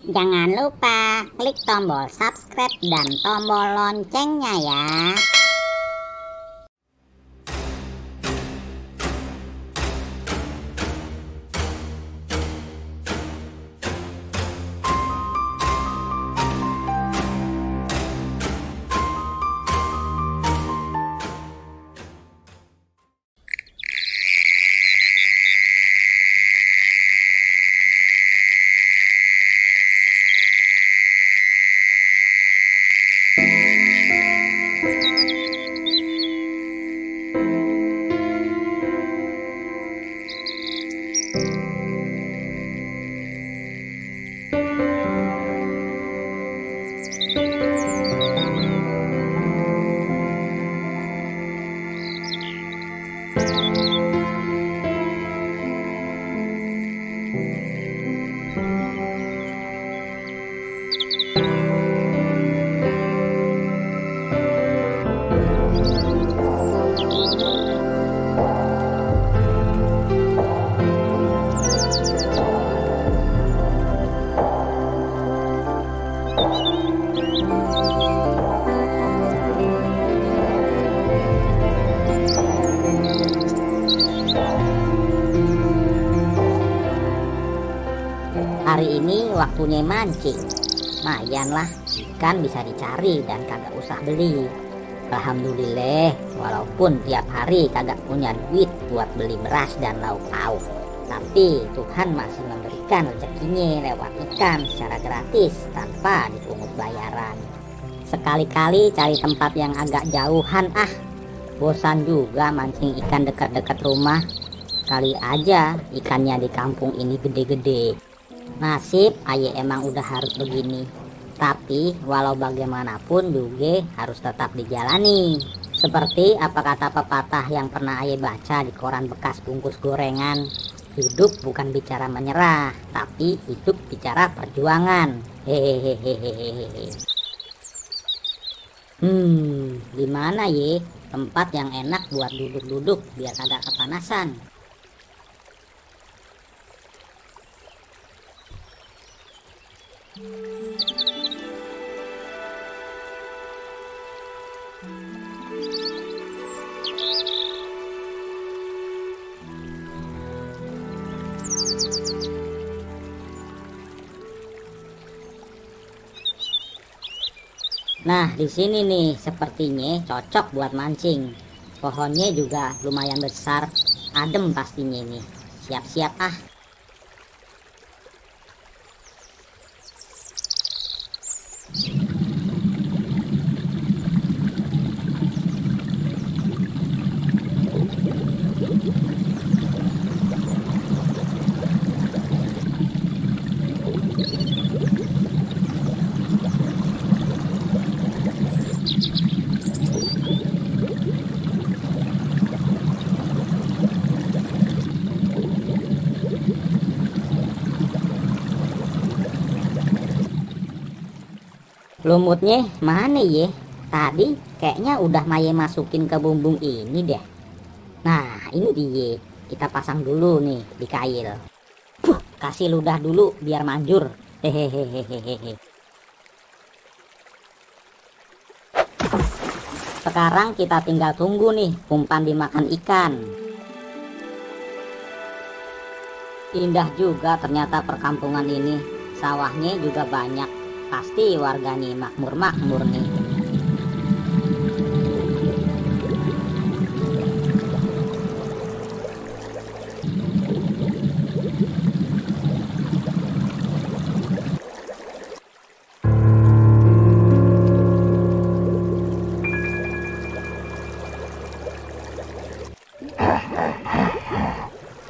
Jangan lupa klik tombol subscribe dan tombol loncengnya ya. Hari ini waktunya mancing. Lumayan lah, ikan bisa dicari dan kagak usah beli. Alhamdulillah, walaupun tiap hari kagak punya duit buat beli beras dan lauk pauk, tapi Tuhan masih memberikan rezekinya lewat ikan secara gratis tanpa dipungut bayaran. Sekali-kali cari tempat yang agak jauhan bosan juga mancing ikan dekat-dekat rumah. Kali aja ikannya di kampung ini gede-gede. Nasib aye emang udah harus begini, tapi walau bagaimanapun juga harus tetap dijalani. Seperti apa kata pepatah yang pernah aye baca di koran bekas bungkus gorengan, hidup bukan bicara menyerah, tapi hidup bicara perjuangan. Hehehehehe. Di mana ye tempat yang enak buat duduk-duduk biar kagak kepanasan? Nah, di sini nih sepertinya cocok buat mancing. Pohonnya juga lumayan besar, adem pastinya nih. Siap-siap Lumutnya mana ye? Tadi kayaknya udah Maye masukin ke bumbung ini deh. Nah, ini dia. Kita pasang dulu nih di kail. Kasih ludah dulu biar manjur. Hehehehehe. Sekarang kita tinggal tunggu nih umpan dimakan ikan. Indah juga ternyata perkampungan ini. Sawahnya juga banyak. Pasti warganya makmur-makmur nih.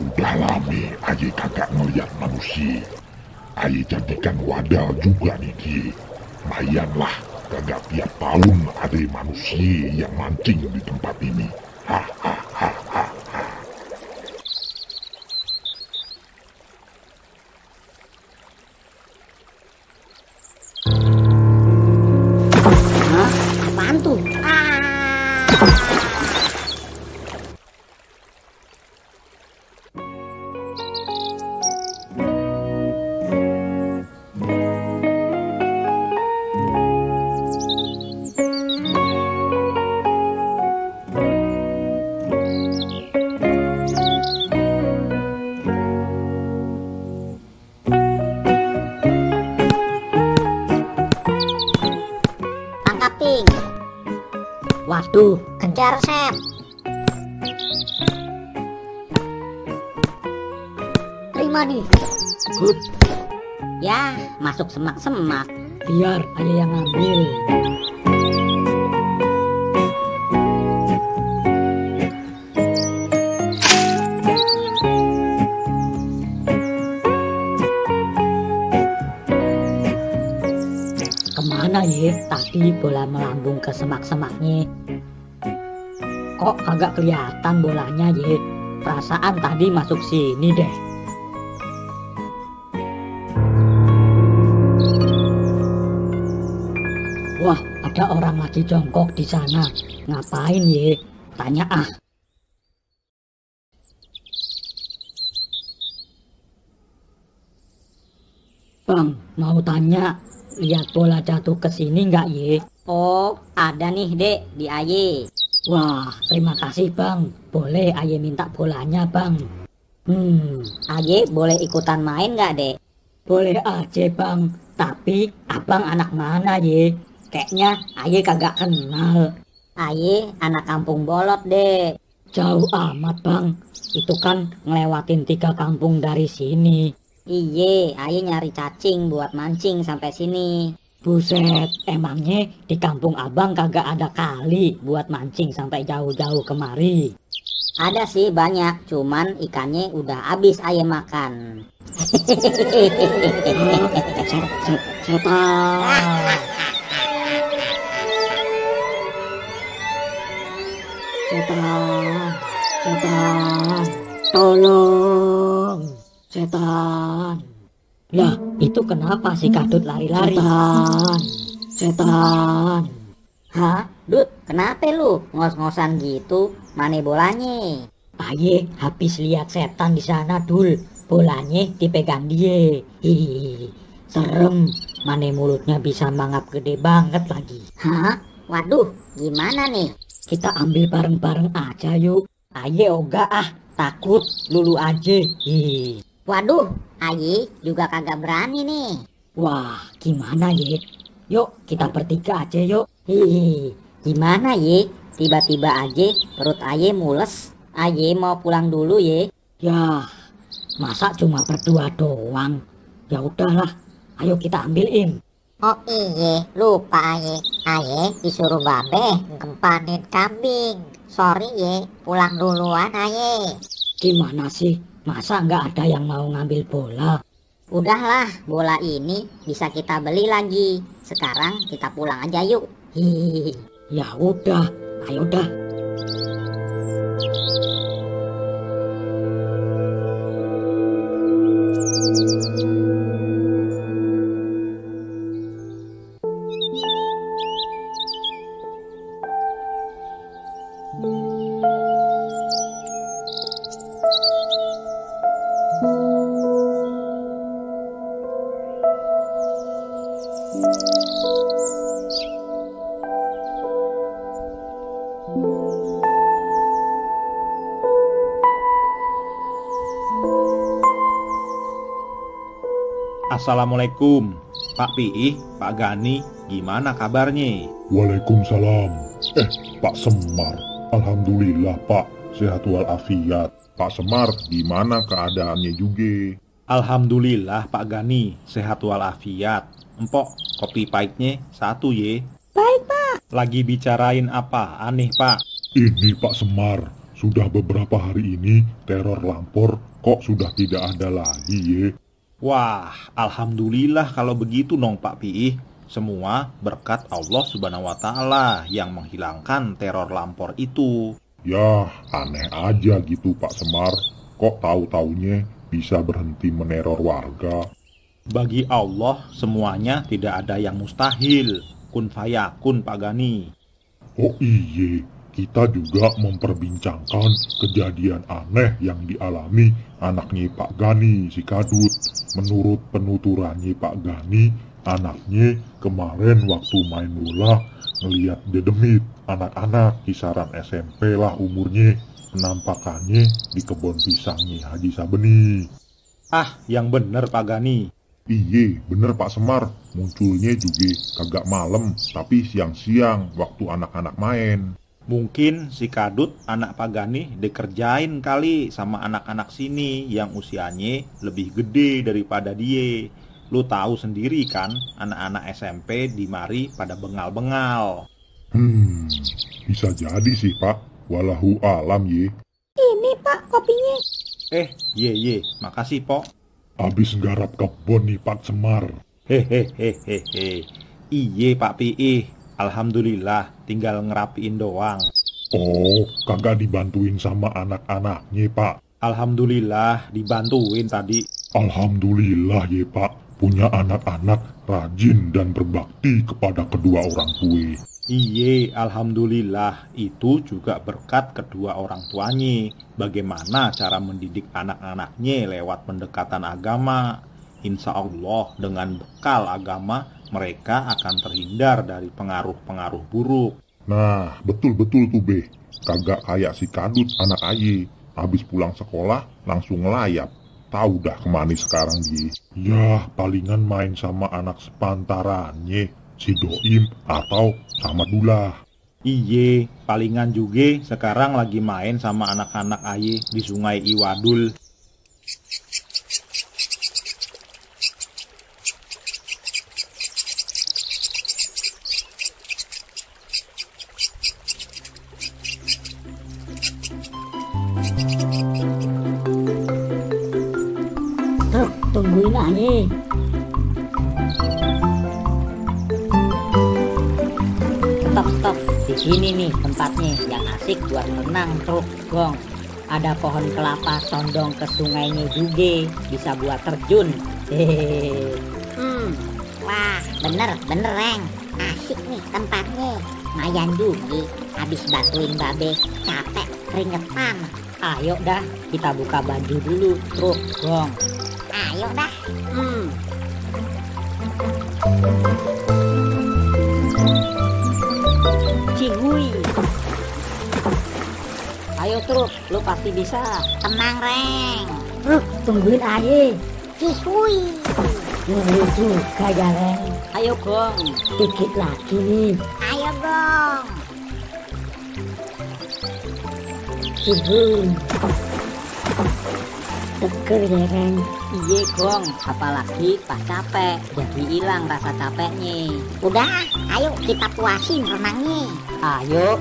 Udah lama aye kagak ngeliat manusia. Aye jadikan wadah juga nih Ki. Lumayan lah, kagak tiap tahun ada manusia yang mancing di tempat ini. Hahaha. Hah? Apaan tuh? Waduh, kejar Sep. Terima nih. Good. Ya, masuk semak-semak. Biar ayah yang ambil. Kemana ye? Tadi bola melambung ke semak-semaknya. Kok agak kelihatan bolanya ye? Perasaan tadi masuk sini deh. Wah, ada orang lagi jongkok di sana. Ngapain ye? Tanya ah. Bang, mau tanya, lihat bola jatuh ke sini nggak ye? Oh, ada nih dek di Aye. Wah, terima kasih bang. Boleh aye minta bolanya bang? Aye boleh ikutan main nggak dek? Boleh aja bang. Tapi abang anak mana ye? Kayaknya aye kagak kenal. Aye anak kampung bolot dek. Jauh amat bang. Itu kan ngelewatin 3 kampung dari sini. Iye, Aye nyari cacing buat mancing sampai sini. Buset, emangnya di kampung abang kagak ada kali buat mancing sampai jauh-jauh kemari? Ada sih banyak, cuman ikannya udah habis Aye makan. Setan. Setan. Setan. Tolong. Setan. Lah, itu kenapa si Kadut lari-lari? Setan. Setan. Hah? Dut, kenapa lu ngos-ngosan gitu? Mana bolanya? Aye habis lihat setan di sana dul. Bolanya dipegang dia. Hihihi, serem. Mana mulutnya bisa mangap gede banget lagi. Hah? Waduh, gimana nih? Kita ambil bareng-bareng aja yuk. Aye ogah ah, takut lulu aja. Hihihi. Waduh, Aye juga kagak berani nih. Wah, gimana ye? Yuk kita bertiga aja yuk. Hihihi, gimana ye? Tiba-tiba aja perut Aye mules. Aye mau pulang dulu ye. Ya, masa cuma berdua doang? Ya udahlah, ayo kita ambilin. Oh iye, lupa Aye. Aye disuruh babe ngempanin kambing. Sorry ye, pulang duluan Aye. Gimana sih? Masa nggak ada yang mau ngambil bola? Udahlah, bola ini bisa kita beli lagi. Sekarang kita pulang aja yuk. Hihihi. Ya udah, ayo dah. Assalamualaikum, Pak Piih, Pak Gani, gimana kabarnya? Waalaikumsalam. Pak Semar. Alhamdulillah Pak, sehat walafiat. Pak Semar, gimana keadaannya juga? Alhamdulillah Pak Gani, sehat walafiat. Empok, kopi pahitnya 1 ye. Baik Pak. Lagi bicarain apa aneh Pak? Ini Pak Semar, sudah beberapa hari ini teror lampor kok sudah tidak ada lagi ye. Wah, alhamdulillah kalau begitu nong Pak Piih. Semua berkat Allah Subhanahu wa Ta'ala yang menghilangkan teror lampor itu. Yah, aneh aja gitu Pak Semar. Kok tahu-taunya bisa berhenti meneror warga? Bagi Allah semuanya tidak ada yang mustahil. Kun fayakun Pak Gani. Oh iye, kita juga memperbincangkan kejadian aneh yang dialami anaknya Pak Gani, si Kadut. Menurut penuturannya Pak Gani, anaknya kemarin waktu main bola ngeliat dedemit. Anak-anak kisaran SMP lah umurnya, penampakannya di kebun pisangnya Haji Sabeni. Ah, yang bener Pak Gani. Iye, bener Pak Semar, munculnya juga kagak malam, tapi siang-siang waktu anak-anak main. Mungkin si Kadut anak Pak Gani dikerjain kali sama anak-anak sini yang usianya lebih gede daripada dia. Lu tahu sendiri kan, anak-anak SMP di mari pada bengal-bengal. Bisa jadi sih Pak, walahu alam ye. Ini Pak kopinya. Ye, makasih Pok. Abis nggarap kebon nih Pak Semar. Hehehehehe. Iye Pak Piih, alhamdulillah tinggal ngerapiin doang. Oh, kagak dibantuin sama anak-anaknya Pak. Alhamdulillah dibantuin tadi. Alhamdulillah ye Pak, punya anak-anak rajin dan berbakti kepada kedua orang tua. Iye, alhamdulillah itu juga berkat kedua orang tuanya. Bagaimana cara mendidik anak-anaknya lewat pendekatan agama. Insya Allah dengan bekal agama mereka akan terhindar dari pengaruh-pengaruh buruk. Nah, betul-betul tuh Be. Kagak kayak si Kadut anak aye. Habis pulang sekolah langsung ngelayap. Tahu dah kemana sekarang dia. Yah, palingan main sama anak sepantarannya, si Doim atau sama Dullah. Iye, palingan juga sekarang lagi main sama anak-anak aye di Sungai Iwadul. Truk, tungguin aja. Stop. Di sini nih tempatnya yang asik buat renang, Truk, Gong. Ada pohon kelapa condong ke sungainya juga, bisa buat terjun. Hehehe. Wah, bener Reng. Asik nih tempatnya. Mayan juga, habis bantuin babe, capek, keringetan. Ayo dah, kita buka baju dulu, Truk, Gong. Ayo dah. Cihuy. Ayo Truk, lu pasti bisa. Tenang Reng. Truk, tungguin aja. Cihuy. Ngeri juga ya, Ren. Ayo Gong, dikit lagi nih. Ayo Gong. Cihuy. Seger ya, Ren. Iye Gong, apalagi pas capek, jadi hilang rasa capeknya. Udah, ayo kita puasin renangnya. Ayo.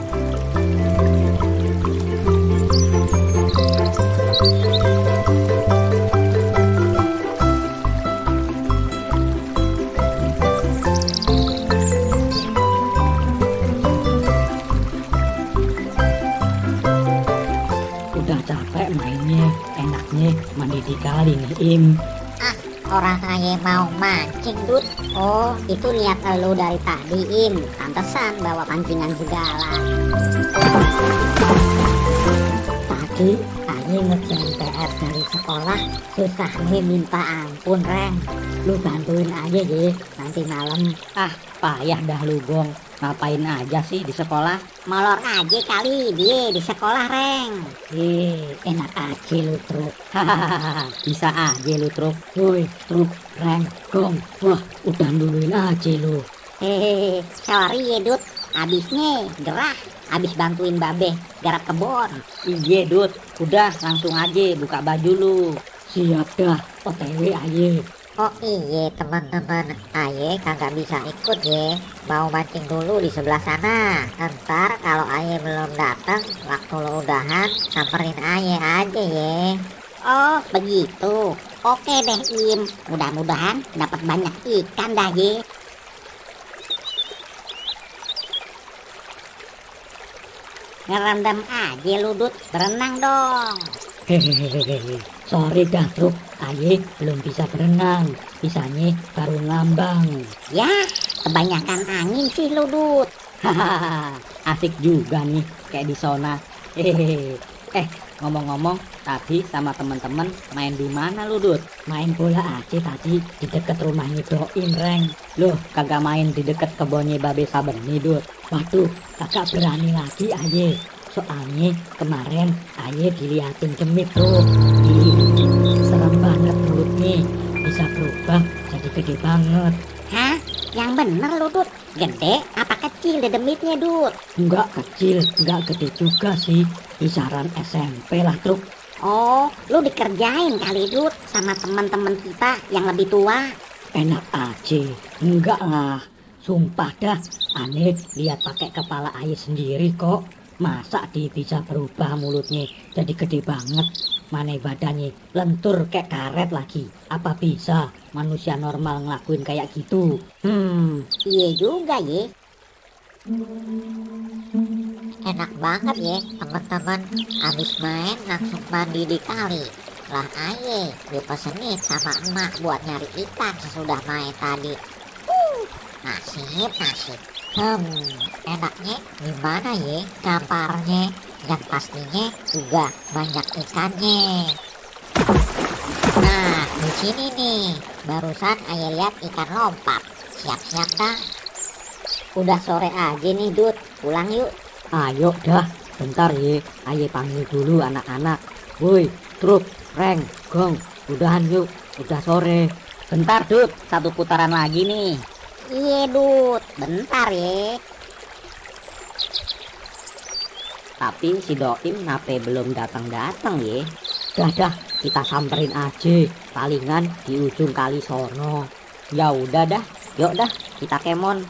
Udah capek mainnya, enaknya mandi di kali nih, Im. Orang aja mau mancing, Dut. Oh, itu lihat elu dari tadi, Im. Pantesan bawa pancingan segala. Tadi Aye ngerjain PR dari sekolah, susah nih minta ampun, Ren. Lu bantuin aja ye, nanti malam. Payah dah lu, Gong. Ngapain aja sih di sekolah? Molor aja kali dia di sekolah, Reng. Enak aja lu, Truk. Hahaha, bisa aja lu, Truk. Woi, Truk, Ren, Gong. Wah, udah duluin aja lu. Hehehe, sorry ya, Dut. Abisnya gerah, abis bantuin babe garap kebon. Iya, Dut. Udah, langsung aja buka baju lu. Siap dah, OTW aja. Oh iya teman-teman, Aye kagak bisa ikut ya. Mau mancing dulu di sebelah sana. Ntar kalau Aye belum datang, waktu lo udahan, samperin Aye aja ya. Oh begitu. Oke deh Im, mudah-mudahan dapat banyak ikan dah ye. Ngerendam aja lu, Dut, berenang dong. Hehehe, sorry dah Truk, Aye belum bisa berenang, bisanya baru ngambang. Ya, kebanyakan angin sih lu, Dut. Hahaha, asik juga nih kayak di zona. Hehehe. Ngomong-ngomong, tadi sama teman-teman main di mana lu, Dut? Main bola aja tadi di deket rumahnya Doim, Reng. Loh, kagak main di deket kebunnya Babe Saben nih, Dut. Waduh, kagak berani lagi Aye. Soalnya kemarin Aye diliatin cemit tuh. Serem banget mulutnya, bisa berubah jadi gede banget. Hah? Yang bener lu Dut, gede apa kecil dedemitnya Dut? Enggak kecil, enggak gede juga sih. Kisaran SMP lah Truk. Oh, lu dikerjain kali Dut sama teman-teman kita yang lebih tua. Enak aja. Enggak lah. Sumpah dah, aneh lihat pakai kepala ayah sendiri kok. Masa dia bisa berubah mulutnya jadi gede banget. Mana badannya lentur kayak karet lagi. Apa bisa manusia normal ngelakuin kayak gitu? Iya juga ye. Enak banget ya teman-teman, habis main langsung mandi di kali. Lah aye dipesenin sama emak buat nyari ikan sesudah main tadi. Nasib. Enaknya gimana ya gambarnya, dan pastinya juga banyak ikannya. Nah di sini nih barusan aye lihat ikan lompat. Siap-siap dah. Udah sore aja nih Dut, pulang yuk. Ayo dah, bentar ye. Ayo panggil dulu anak-anak. Woi, Truk, Reng, Gong, udahan yuk. Udah sore. Bentar Dut, satu putaran lagi nih. Iya Dut, bentar ya. Tapi si Doim nape belum datang-datang ye. Dah, kita samperin aja. Palingan di ujung kali sono. Ya udah dah, yuk dah kita kemon.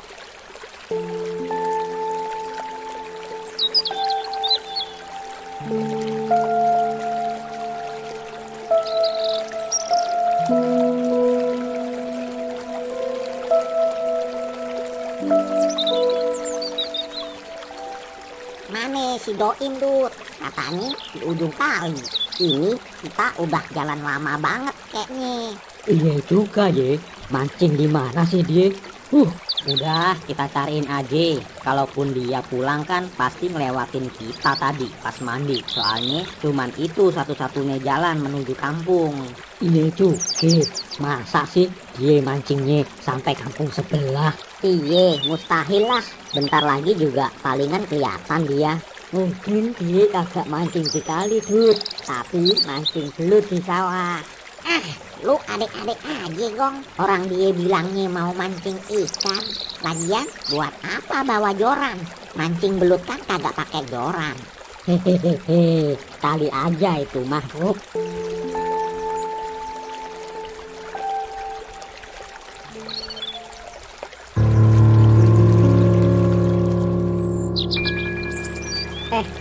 Mana si Doim Dut? Katanya di ujung kali. Ini kita udah jalan lama banget kayaknya. Iya juga ye. Mancing di mana sih dia? Udah kita cariin aja. Kalaupun dia pulang kan pasti ngelewatin kita tadi pas mandi. Soalnya cuman itu satu-satunya jalan menuju kampung. Iya juga. Masa sih dia mancingnya sampai kampung sebelah? Iya, mustahil lah. Bentar lagi juga palingan kelihatan dia. Mungkin dia kagak mancing di kali Dut, Tapi mancing belut di sawah. Lu adik-adik aja Gong. Orang dia bilangnya mau mancing ikan. Lagian buat apa bawa joran? Mancing belut kan kagak pakai joran. Hehehe, kali aja itu makhluk.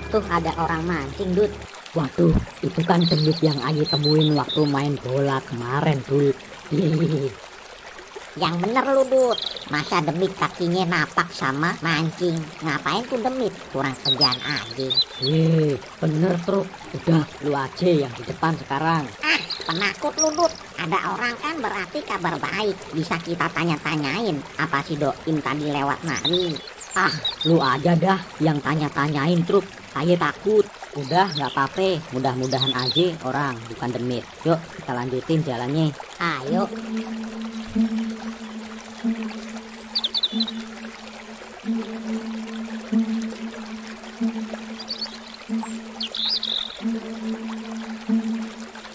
Tuh ada orang mancing Dut. Waduh, itu kan demit yang Ayi temuin waktu main bola kemarin Dul. Yang bener lu Dut. Masa demit kakinya napak sama mancing? Ngapain tuh demit? Kurang kerjaan aja. Bener Truk. Udah lu aja yang di depan sekarang. Penakut lu Dut. Ada orang kan berarti kabar baik. Bisa kita tanya-tanyain apa si Doim tadi lewat mari. Lu aja dah yang tanya-tanyain Truk. Saya takut. Udah nggak apa-apa. Mudah-mudahan aja orang bukan demit. Yuk kita lanjutin jalannya. Ayo.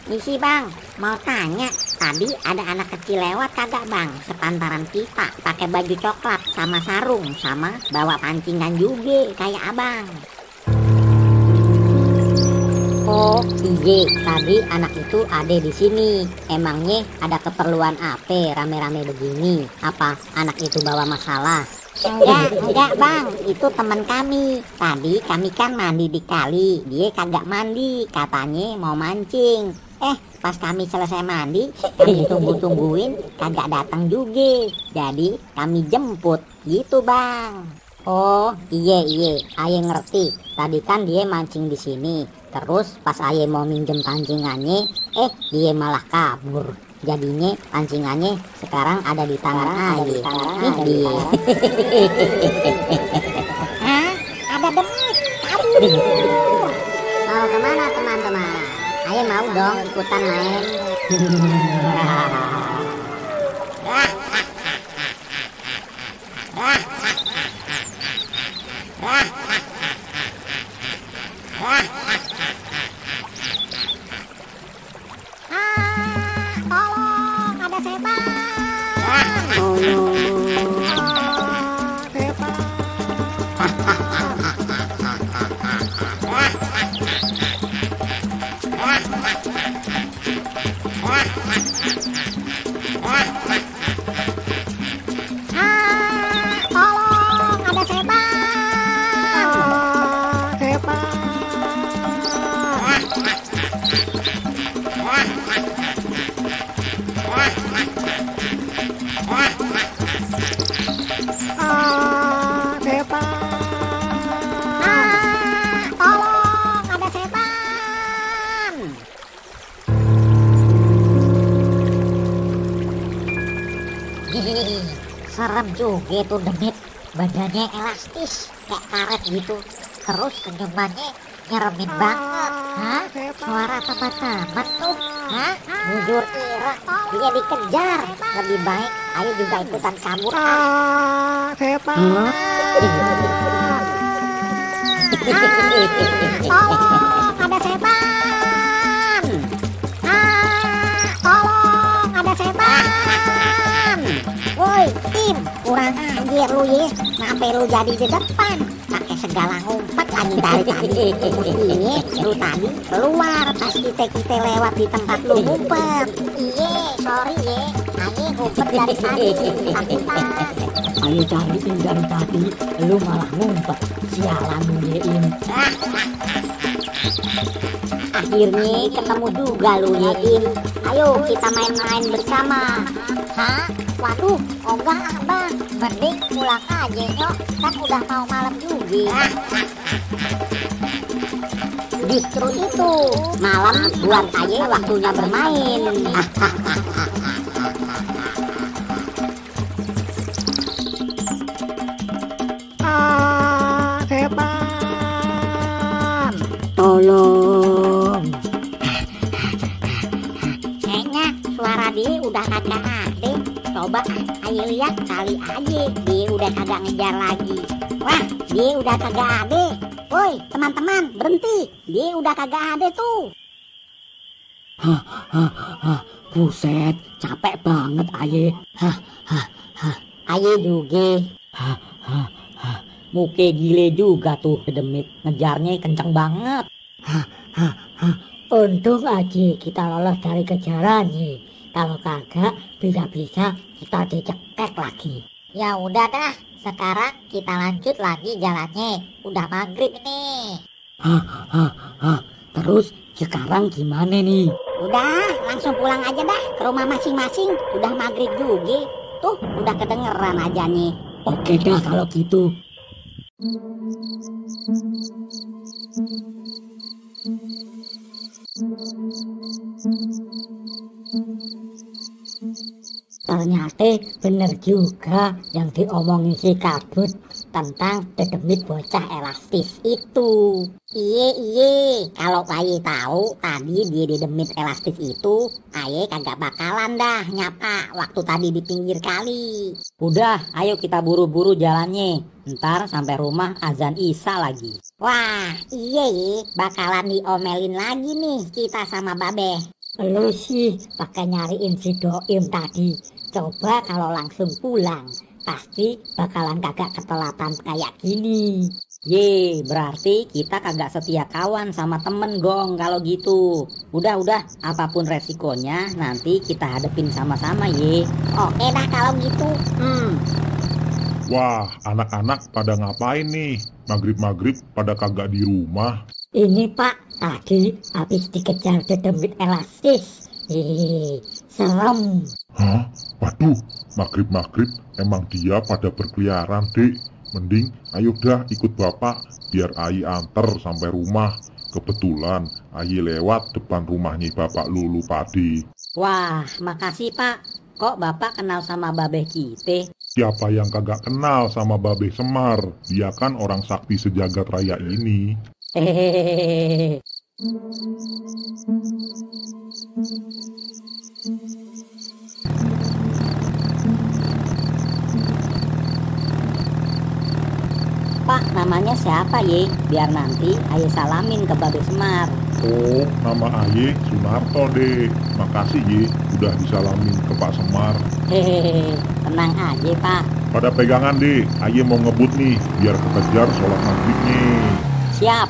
Misi Bang, mau tanya. Tadi ada anak kecil lewat kagak Bang? Sepantaran kita pakai baju coklat sama sarung sama bawa pancingan juga kayak abang. Oh iya, tadi anak itu ada di sini. Emangnya ada keperluan apa rame-rame begini? Apa anak itu bawa masalah? Enggak Bang, itu teman kami. Tadi kami kan mandi di kali, dia kagak mandi, katanya mau mancing. Pas kami selesai mandi, kami tungguin, kagak datang juga. Jadi kami jemput, gitu Bang. Oh iya, aye ngerti. Tadi kan dia mancing di sini. Terus pas aye mau minjem pancingannya, dia malah kabur. Jadinya pancingannya sekarang ada di tangan aye. Nih dia. Ada demit kabur. Mau kemana teman-teman? Ayo mau dong ikutan main. Tolong, ada setan. Serem juga tuh demit. Badannya elastis kayak karet gitu. Terus senyumannya nyeremin banget. Hah? Suara teman-teman tuh. Hah? Bujur ira. Dia dikejar. Lebih baik ayo juga ikutan kabur. Setan. Tolong, ada setan. Tolong, ada setan. Woi, Im, kurang ajar lu ya. Kenapa lu jadi di depan? Pakai segala ngumpet lagi dari tadi. Iya, lu tadi keluar pas kita lewat di tempat lu ngumpet. Iya, sorry ya. Ayo ngumpet dari tadi. Takutan. Ayo cariin dari tadi, lu malah ngumpet. Sialan lu Yein. Akhirnya ketemu juga lu Yein. Ayo kita main-main bersama. Hah? Waduh, enggak abang. Mending pulang aja nyok. Kan udah mau malam juga. Justru itu, malam buat aja waktunya bermain. Setan. Tolong. Kayaknya suara dia udah kagak ada. Coba ayo lihat kali aja dia udah kagak ngejar lagi. Wah, dia udah kagak ada. Woi teman-teman, berhenti. Dia udah kagak ada tuh. Buset, capek banget aye. Ayo juga. Muke gile juga tuh demit, ngejarnya kenceng banget. Untung aja kita lolos dari kejarannya. Kalau kagak, bisa-bisa kita dicekek lagi. Ya udah dah, sekarang kita lanjut lagi jalannya. Udah maghrib nih. Terus sekarang gimana nih? Udah, langsung pulang aja dah ke rumah masing-masing. Udah maghrib juga. Tuh, udah kedengeran aja nih. Oke dah kalau gitu. Ternyata bener juga yang diomongin si Kabut tentang dedemit bocah elastis itu. Iye, kalau Aye tahu tadi dia dedemit elastis itu, Aye kagak bakalan dah nyapa waktu tadi di pinggir kali. Udah, ayo kita buru-buru jalannya. Ntar sampai rumah azan Isya lagi. Wah, iye, bakalan diomelin lagi nih kita sama Babeh. Lu sih pakai nyariin si Doim tadi. Coba kalau langsung pulang, pasti bakalan kagak ketelatan kayak gini. Ye, berarti kita kagak setia kawan sama temen gong kalau gitu. Udah, apapun resikonya nanti kita hadepin sama-sama ye. Oke dah kalau gitu. Wah, anak-anak pada ngapain nih? Maghrib-maghrib pada kagak di rumah. Ini Pak, tadi habis dikejar dedemit elastis. Serem. Hah? Waduh, maghrib-maghrib emang dia pada berkeliaran, Dek. Mending ayo dah ikut bapak biar Ayi anter sampai rumah. Kebetulan Ayi lewat depan rumahnya bapak Lulu Padi. Wah, makasih Pak. Kok bapak kenal sama babeh kita? Siapa yang kagak kenal sama Babe Semar? Dia kan orang sakti sejagat raya ini. Hehehe. Pak, namanya siapa ye? Biar nanti Aye salamin ke Babe Semar. Oh, nama Aye Sunarto, Dek. Makasih ye, udah disalamin ke Pak Semar. Hehehe, tenang aja Pak. Pada pegangan, Dek. Aye mau ngebut nih, biar kekejar sholat maghribnya. Siap.